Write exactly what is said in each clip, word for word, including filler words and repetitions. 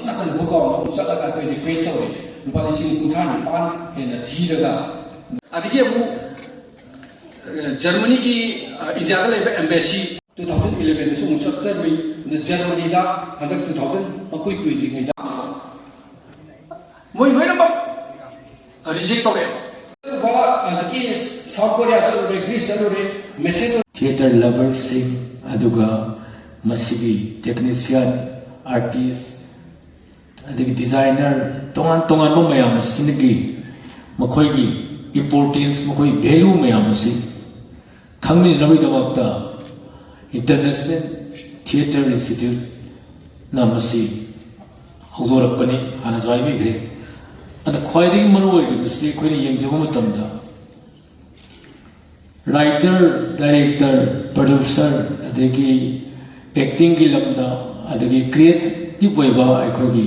ꯅꯥꯀꯟ ꯒꯣꯗꯥꯎꯟꯗ ꯑꯃꯨꯛ ꯆꯠꯂꯒ ꯑꯩꯈꯣꯏ ꯔꯤꯀ꯭ꯋꯦꯁ ꯇꯧꯔꯦ, ꯂꯨꯄꯥ ꯂꯤꯁꯤꯡ ꯀꯨꯟꯊ꯭ꯔꯥ ꯅꯤꯄꯥꯟ ꯍꯦꯟꯅ ꯊꯤꯔꯒ꯫ ꯑꯗꯒꯤ ꯑꯃꯨꯛ, ꯑ, ꯖꯔꯃꯅꯤꯒꯤ, ꯑ, ꯏꯟꯗꯤꯌꯥꯗ ꯂꯩꯕ ꯑꯦꯝꯕꯦꯁꯤ two thousand eleven ꯗꯁꯨ ꯑꯃꯨꯛ ꯆꯠꯆꯔꯨꯏ꯫ ꯑꯗ ꯖꯔꯃꯅꯤꯗ ꯍꯟꯗꯛ two thousand ꯃꯀꯨꯏ ꯀꯨꯏꯗ꯭ꯔꯤꯉꯩꯗ ꯃꯣꯏ ꯂꯣꯏꯅꯃꯛ ꯔꯤꯖꯦꯛ ꯇꯧꯔꯛꯑꯦ꯫ ꯍꯧꯖꯤꯛꯀꯤ ꯁꯥꯎꯠ ꯀꯣꯔꯤꯌꯥ ꯆꯠꯂꯨꯔꯦ, ꯒ꯭ꯔꯤꯁ ꯆꯠꯂꯨꯔꯦ, ꯃꯦꯁꯦꯗꯣ꯫ ꯊꯤꯌꯦꯇꯔ ꯂꯚꯔꯁꯤꯡ, ꯑꯗꯨꯒ ꯃꯁꯤꯒꯤ ꯇꯦꯛꯅꯤꯁꯤꯌꯥꯟ, ꯑꯥꯔꯇꯤꯁ, ꯑꯗꯒꯤ ꯗꯤꯖꯥꯏꯅꯔ, ꯇꯣꯉꯥꯟ ꯇꯣꯉꯥꯟꯕ ꯃꯌꯥꯝ ꯑꯁꯤꯒꯤ ꯃꯈꯣꯏꯒꯤ ꯏꯝꯄꯣꯔꯇꯦꯟꯁ, ꯃꯈꯣꯏ ꯚꯦꯂꯨ ꯃꯌꯥꯝ ꯑꯁꯤ ꯈꯪꯃꯤꯟꯅꯅꯕꯒꯤꯗꯃꯛꯇ ꯏꯟꯇꯔꯅꯦꯁꯅꯦꯜ ꯊꯤꯌꯦꯇꯔ ꯏꯟꯁꯇꯤꯇ꯭ꯌꯨꯠꯅ ꯃꯁꯤ ꯍꯧꯗꯣꯔꯛꯄꯅꯤ, ꯍꯥꯟꯅꯁꯨ ꯍꯥꯏꯕꯤꯈ꯭ꯔꯦ꯫ ꯑꯗ ꯈ꯭ꯋꯥꯏꯗꯒꯤ ꯃꯔꯨ ꯑꯣꯏꯔꯤꯕꯁꯤ ꯑꯩꯈꯣꯏꯅ ꯌꯦꯡꯖꯕ ꯃꯇꯝꯗ ꯔꯥꯏꯇꯔ, ꯗꯥꯏꯔꯦꯛꯇꯔ, ꯄ꯭ꯔꯣꯗ꯭ꯌꯨꯁꯔ, ꯑꯗꯒꯤ ꯑꯦꯛꯇꯤꯡꯒꯤ ꯂꯝꯗ, ꯑꯗꯒꯤ ꯀ꯭ꯔꯤꯌꯦꯇꯤꯞ ꯑꯣꯏꯕ ꯑꯩꯈꯣꯏꯒꯤ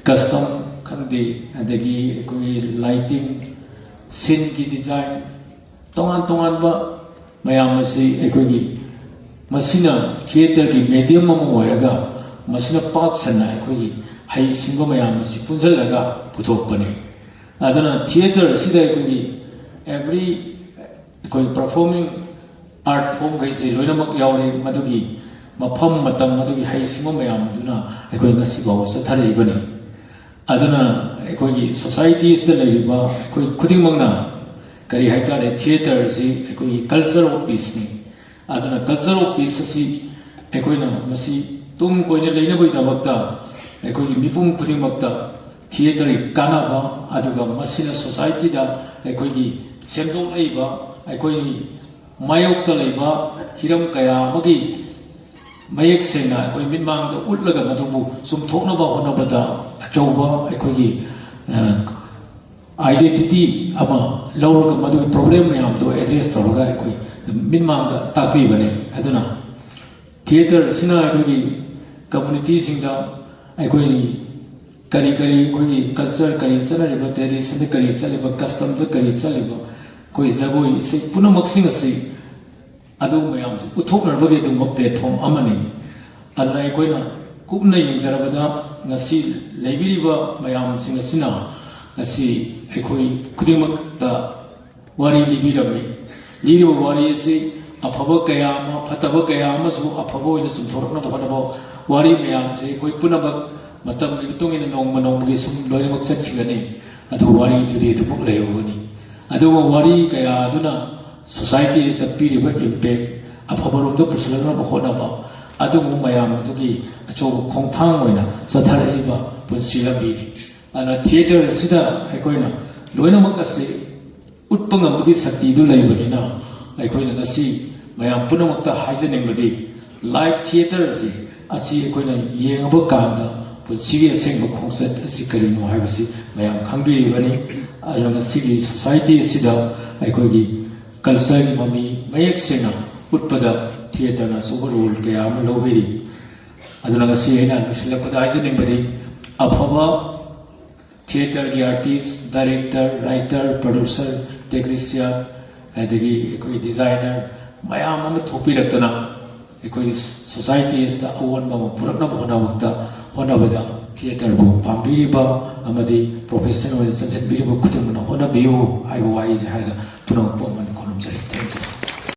ꯀꯁꯇꯝ ꯈꯪꯗꯦ, ꯑꯗꯒꯤ ꯑꯩꯈꯣꯏꯒꯤ ꯂꯥꯏꯇꯤꯡ, ꯁꯤꯟꯒꯤ ꯗꯤꯖꯥꯏꯟ, ꯇꯣꯉꯥꯟ ꯇꯣꯉꯥꯟꯕ ꯃꯌꯥꯝ ꯑꯁꯤ ꯑꯩꯈꯣꯏꯒꯤ ꯃꯁꯤꯅ ꯊꯤꯌꯦꯇꯔꯒꯤ ꯃꯦꯗꯤꯌꯝ ꯑꯃ ꯑꯣꯏꯔꯒ ꯃꯁꯤꯅ ꯄꯥꯛ ꯁꯟꯅ ꯑꯩꯈꯣꯏꯒꯤ ꯍꯩꯁꯤꯡꯕ ꯃꯌꯥꯝ ꯑꯁꯤ ꯄꯨꯟꯁꯤꯜꯂꯒ ꯄꯨꯊꯣꯛꯄꯅꯤ꯫ ꯑꯗꯨꯅ ꯊꯤꯌꯦꯇꯔ ꯑꯁꯤꯗ ꯑꯩꯈꯣꯏꯒꯤ ꯑꯦꯕ꯭ꯔꯤ ꯑꯩꯈꯣꯏ ꯄꯔꯐꯣꯔꯃꯤꯡ ꯑꯥꯔꯠ ꯐꯣꯝꯈꯩꯁꯦ ꯂꯣꯏꯅꯃꯛ ꯌꯥꯎꯔꯦ꯫ ꯃꯗꯨꯒꯤ ꯃꯐꯝ, ꯃꯇꯝ, ꯃꯗꯨꯒꯤ ꯍꯩꯁꯤꯡꯕ ꯃꯌꯥꯝ ꯑꯗꯨꯅ ꯑꯩꯈꯣꯏ ꯉꯁꯤ ꯐꯥꯎꯕ ꯆꯠꯊꯔꯛꯏꯕꯅꯤ꯫ ꯑꯗꯨꯅ ꯑꯩꯈꯣꯏꯒꯤ ꯁꯣꯁꯥꯏꯇꯤ ꯑꯁꯤꯗ ꯂꯩꯔꯤꯕ ꯑꯩꯈꯣꯏ ꯈꯨꯗꯤꯡꯃꯛꯅ ꯀꯔꯤ ꯍꯥꯏꯇꯥꯔꯦ, ꯊꯤꯌꯦꯇꯔꯁꯤ ꯑꯩꯈꯣꯏꯒꯤ ꯀꯜꯆꯔ ꯑꯣꯐ ꯄꯤꯁꯅꯤ꯫ ꯑꯗꯨꯅ ꯀꯜꯆꯔ ꯑꯣꯐ ꯄꯤꯁ ꯑꯁꯤ ꯑꯩꯈꯣꯏꯅ ꯃꯁꯤ ꯇꯨꯡ ꯀꯣꯏꯅ ꯂꯩꯅꯕꯒꯤꯗꯃꯛꯇ ꯑꯩꯈꯣꯏꯒꯤ ꯃꯤꯄꯨꯝ ꯈꯨꯗꯤꯡꯃꯛꯇ ꯊꯤꯌꯦꯇꯔꯒꯤ ꯀꯥꯟꯅꯕ, ꯑꯗꯨꯒ ꯃꯁꯤꯅ ꯁꯣꯁꯥꯏꯇꯤꯗ ꯑꯩꯈꯣꯏꯒꯤ ꯁꯦꯝꯗꯣꯛꯂꯛꯏꯕ, ꯑꯩꯈꯣꯏꯒꯤ ꯃꯥꯌꯣꯛꯇ ꯂꯩꯕ ꯍꯤꯔꯝ ꯀꯌꯥ ꯑꯃꯒꯤ ꯃꯌꯦꯛ ꯁꯦꯡꯅ ꯑꯩꯈꯣꯏ ꯃꯤꯠꯃꯥꯡꯗ ꯎꯠꯂꯒ ꯃꯗꯨꯕꯨ ꯆꯨꯝꯊꯣꯛꯅꯕ ꯍꯣꯠꯅꯕꯗ ꯑꯆꯧꯕ ꯑꯩꯈꯣꯏꯒꯤ, ꯑ, ꯑꯥꯏꯗꯦꯟꯇꯤꯇꯤ ꯑꯃ ꯂꯧꯔꯒ ꯃꯗꯨꯒꯤ ꯄ꯭ꯔꯣꯕ꯭ꯂꯦꯝ ꯃꯌꯥꯝꯗꯣ ꯑꯦꯗ꯭ꯔꯦꯁ ꯇꯧꯔꯒ ꯑꯩꯈꯣꯏ ꯃꯤꯠꯃꯥꯡꯗ ꯇꯥꯛꯄꯤꯕꯅꯤ꯫ ꯑꯗꯨꯅ ꯊꯤꯌꯦꯇꯔꯁꯤꯅ ꯑꯩꯈꯣꯏꯒꯤ ꯀꯝꯃꯨꯅꯤꯇꯤꯁꯤꯡꯗ ꯑꯩꯈꯣꯏ ꯀꯔꯤ ꯀꯔꯤ ꯑꯩꯈꯣꯏꯒꯤ ꯀꯜꯆꯔ, ꯀꯔꯤ ꯆꯠꯅꯔꯤꯕ, ꯇ꯭ꯔꯦꯗꯤꯁꯟꯗ ꯀꯔꯤ ꯆꯠꯂꯤꯕ, ꯀꯁꯇꯝꯗ ꯀꯔꯤ ꯆꯠꯂꯤꯕ, ꯑꯩꯈꯣꯏ ꯖꯒꯣꯏ, ꯏꯁꯩ ꯄꯨꯝꯅꯃꯛꯁꯤꯡ ꯑꯁꯤ ꯑꯗꯨ ꯃꯌꯥꯝꯁꯤ ꯎꯠꯊꯣꯛꯅꯕꯒꯤ ꯑꯗꯨꯒꯨꯝꯕ ꯄ꯭ꯂꯦꯠꯐꯣꯝ ꯑꯃꯅꯤ꯫ ꯑꯗꯨꯅ ꯑꯩꯈꯣꯏꯅ ꯀꯨꯞꯅ ꯌꯦꯡꯖꯔꯕꯗ, ꯉꯁꯤ ꯂꯩꯕꯤꯔꯤꯕ ꯃꯌꯥꯝꯁꯤꯡ ꯑꯁꯤꯅ ꯉꯁꯤ ꯑꯩꯈꯣꯏ ꯈꯨꯗꯤꯡꯃꯛꯇ ꯋꯥꯔꯤ ꯂꯤꯕꯤꯔꯝꯃꯤ꯫ ꯂꯤꯔꯤꯕ ꯋꯥꯔꯤ ꯑꯁꯤ ꯑꯐꯕ ꯀꯌꯥ ꯑꯃ, ꯐꯠꯇꯕ ꯀꯌꯥ ꯑꯃꯁꯨ ꯑꯐꯕ ꯑꯣꯏꯅ ꯆꯨꯝꯊꯣꯔꯛꯅꯕ ꯍꯣꯠꯅꯕ ꯋꯥꯔꯤ ꯃꯌꯥꯝꯁꯤ ꯑꯩꯈꯣꯏ ꯄꯨꯝꯅꯃꯛ ꯃꯇꯝꯒꯤ ꯃꯇꯨꯡ ꯏꯟꯅ ꯅꯣꯡꯃ ꯅꯣꯡꯃꯒꯤ ꯁꯨꯝ ꯂꯣꯏꯅꯃꯛ ꯆꯠꯈꯤꯒꯅꯤ꯫ ꯑꯗꯨ ꯋꯥꯔꯤꯗꯨꯗꯤ ꯑꯗꯨꯃꯛ ꯂꯩꯍꯧꯒꯅꯤ꯫ ꯑꯗꯨꯒ ꯋꯥꯔꯤ ꯀꯌꯥ ꯑꯗꯨꯅ ꯁꯣꯁꯥꯏꯇꯤꯗ ꯄꯤꯔꯤꯕ ꯏꯝꯄꯦꯛ, ꯑꯐꯕꯔꯣꯝꯗ ꯄꯨꯁꯤꯜꯂꯛꯅꯕ ꯍꯣꯠꯅꯕ, ꯑꯗꯨꯒꯨꯝꯕ ꯃꯌꯥꯝ ꯑꯗꯨꯒꯤ ꯑꯆꯧꯕ ꯈꯣꯡꯊꯥꯡ ꯑꯣꯏꯅ ꯆꯠꯊꯔꯛꯏꯕ ꯄꯨꯟꯁꯤ ꯂꯝꯕꯤꯅꯤ꯫ ꯑꯗꯨꯅ ꯊꯤꯌꯦꯇꯔ ꯑꯁꯤꯗ ꯑꯩꯈꯣꯏꯅ ꯂꯣꯏꯅꯃꯛ ꯑꯁꯤ ꯎꯠꯄ ꯉꯝꯕꯒꯤ ꯁꯛꯇꯤꯗꯨ ꯂꯩꯕꯅꯤꯅ, ꯑꯩꯈꯣꯏꯅ ꯉꯁꯤ ꯃꯌꯥꯝ ꯄꯨꯝꯅꯃꯛꯇ ꯍꯥꯏꯖꯅꯤꯡꯕꯗꯤ, ꯂꯥꯏꯚ ꯊꯤꯌꯦꯇꯔ ꯑꯁꯤ, ꯑꯁꯤ ꯑꯩꯈꯣꯏꯅ ꯌꯦꯡꯉꯕ ꯀꯥꯟꯗ ꯄꯨꯟꯁꯤꯒꯤ ꯑꯁꯦꯡꯕ ꯈꯣꯡꯆꯠ ꯑꯁꯤ ꯀꯔꯤꯅꯣ ꯍꯥꯏꯕꯁꯤ ꯃꯌꯥꯝ ꯈꯪꯕꯤꯔꯤꯕꯅꯤ꯫ ꯑꯗꯨꯅ ꯉꯁꯤꯒꯤ ꯁꯣꯁꯥꯏꯇꯤ ꯑꯁꯤꯗ ꯑꯩꯈꯣꯏꯒꯤ ꯀꯜꯆꯔꯒꯤ ꯃꯃꯤ ꯃꯌꯦꯛ ꯁꯦꯡꯅ ꯎꯠꯄꯗ ꯊꯤꯌꯦꯇꯔꯅ ꯑꯆꯧꯕ ꯔꯣꯜ ꯀꯌꯥ ꯑꯃ ꯂꯧꯕꯤꯔꯤ꯫ ꯑꯗꯨꯅ ꯉꯁꯤ ꯑꯩꯅ ꯂꯣꯏꯁꯤꯜꯂꯛꯄꯗ ꯍꯥꯏꯖꯅꯤꯡꯕꯗꯤ, ꯑꯐꯕ ꯊꯤꯌꯦꯇꯔꯒꯤ artists, director, writer, producer, technician, ꯑꯗꯒꯤ ꯑꯩꯈꯣꯏ ꯗꯤꯖꯥꯏꯅꯔ ꯃꯌꯥꯝ ꯑꯃ ꯊꯣꯛꯄꯤꯔꯛꯇꯅ, ꯑꯩꯈꯣꯏꯒꯤ ꯁꯣꯁꯥꯏꯇꯤ ꯑꯁꯤꯗ ꯑꯑꯣꯟꯕ ꯑꯃ ꯄꯨꯔꯛꯅꯕ ꯍꯣꯠꯅꯕꯗ, ꯍꯣꯠꯅꯕꯗ ꯊꯤꯌꯦꯇꯔꯕꯨ ꯄꯥꯝꯕꯤꯔꯤꯕ ꯑꯃꯗꯤ ꯄ꯭ꯔꯣꯐꯦꯁꯟ ꯑꯣꯏꯅ ꯆꯪꯁꯤꯟꯕꯤꯔꯤꯕ ꯈꯨꯗꯤꯡꯃꯛꯅ ꯍꯣꯠꯅꯕꯤꯌꯨ ꯍꯥꯏꯕ ꯋꯥꯍꯩꯁꯦ ꯍꯥꯏꯔꯒ ꯄꯨꯝꯅꯃꯛꯄꯨ